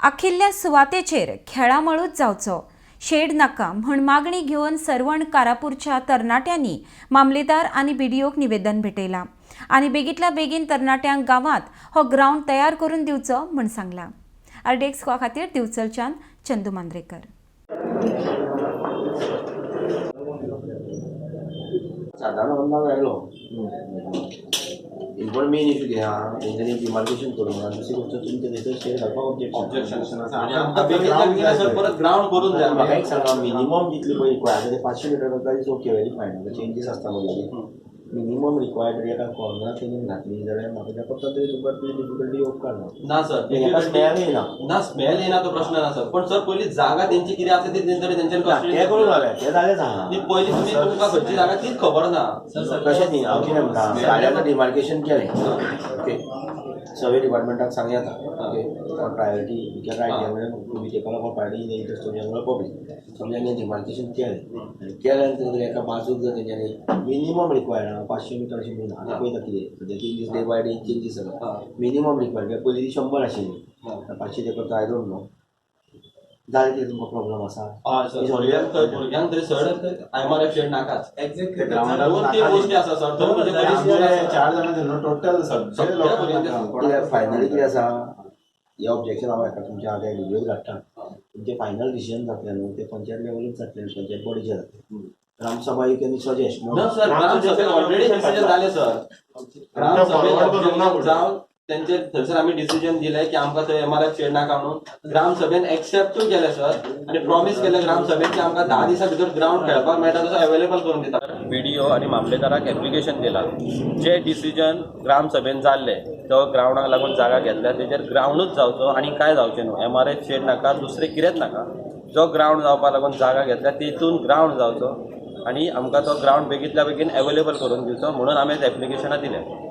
आखिल्ल्या सुवातेचेर खेळामळूच जावचो, शेड नाका म्हण मागणी घेवन सर्वण कारापूरच्या तरणाट्यांनी मामलेदार आनी बीडीओक निवेदन भेटयलां आनी बेगीतल्या बेगीन तरणाट्यांक गांवांत हो ग्रावंड तयार करून दिवचो म्हण सांगलां. आरडीएक्स खातीर दिवचलच्यान चंदू मांद्रेकर. सादारण अंदाज आयलो. एक पण मेन इशू कितें आहा, तेंच्यांनी डिमार्केशन करूंक ना. दुसरी गोश्ट, तुमी थंयसर शेड घालपाक ऑब्जेक्शन. ऑब्जेक्शन आसा आनी आमकां बेगीनच्या बेगीन सर परत ग्रावंड करून जाय. म्हाका एक सांगा, मिनिमम जितली पळय रिक्वायर्ड आसा ते 500 मिटर जाता is okay, very fine. आतां चेंजीस आसता मदीं. मिनिमम रिक्वायर्ड एका कॉर्नराक तेणेन घातली जाल्यार म्हाका त्या फक्त तरी तुमकां ती डिफिकल्टी उपकारना. ना सर. हेका स्मेल येयना. ना, स्मेल येना तो प्रश्न ना सर, पण सर पयली जागा तेंची कितें आसा ती तरी तेंच्यानी तें करूंक जालें, तें जालेंच आहा. न्ही, पयली तुमी तुमकां खंयची जागा तीच खबर ना. तशें न्ही, हांव कितें म्हणटा, जाग्याचं डिमार्केशन केलें, ओके, सर्वे डिपार्टमेंटाक सांग येता, okay, for priority you can write, to be taken for priority in interest of general public. समजा डिमार्केशन केलें आनी केल्या नंतर जर एका बाजूक जर तेंच्यांनी मिनिमम रिक्वायर्ड आहा 500 मिटर अशें म्हणून, आतां पळयता कितें सद्या changes, day by day changes जाता. मिनिमम रिक्वायर्ड पयलीं ती 100 आशिल्ली, आतां 500 ते करता, I don't know. जालें कितें तुमकां प्रॉब्लम आसा? हय सर, भुरग्यांक थंय, भुरग्यांक थंय सर एमआरएफ शेड नाकाच. एक्झॅक्टली. दोन तीन गोश्टी आसा सर थंय, म्हणजे बरी स्कूल आसा. चार जाणां न्हू टोटल सगळे सगळे लोकांक. कित्याक फायनली कितें आसा, हे ऑब्जेक्शन हांव हेका तुमच्या आतां व्हिडियोज धाडटा. तुमचें फायनल डिसिजन जातलें न्हू तें पंचायत लेवलूच जातलें, पंचायत बॉडीचें जातलें. Gram sabha you can suggest. ना सर, ग्रामसभेत ऑलरेडी डिसिजन जालें सर. ग्रामसभेत objection जावन तेंचे थंयसर आमी डिसिजन दिलें की आमकां थंय एमआरएफ शेड नाका म्हणून. ग्रामसभेन एक्सेप्टूय केलें सर आनी प्रॉमीस केलें ग्रामसभेन की आमकां 10 दिसां भितर ग्रावंड खेळपाक मेळटा तसो अवेलेबल करून दिता. बीडीओ आनी मामलेदाराक एप्लिकेशन दिलां, जे डिसिजन ग्रामसभेन जाल्ले, तो ग्रावंडाक लागून जागा घेतल्या तेजेर ग्रावंडूच जावचो आनी कांय जावचें न्हू. एमआरएफ शेड नाका, दुसरें कितेंच नाका. जो ग्रावंड जावपा लागून जागा घेतल्या तेतून ग्रावंड जावचो आनी आमकां तो ग्रावंड बेगीतल्या बेगीन अवेलेबल करून दिवचो म्हणून आमी एप्लिकेशनां दिलें.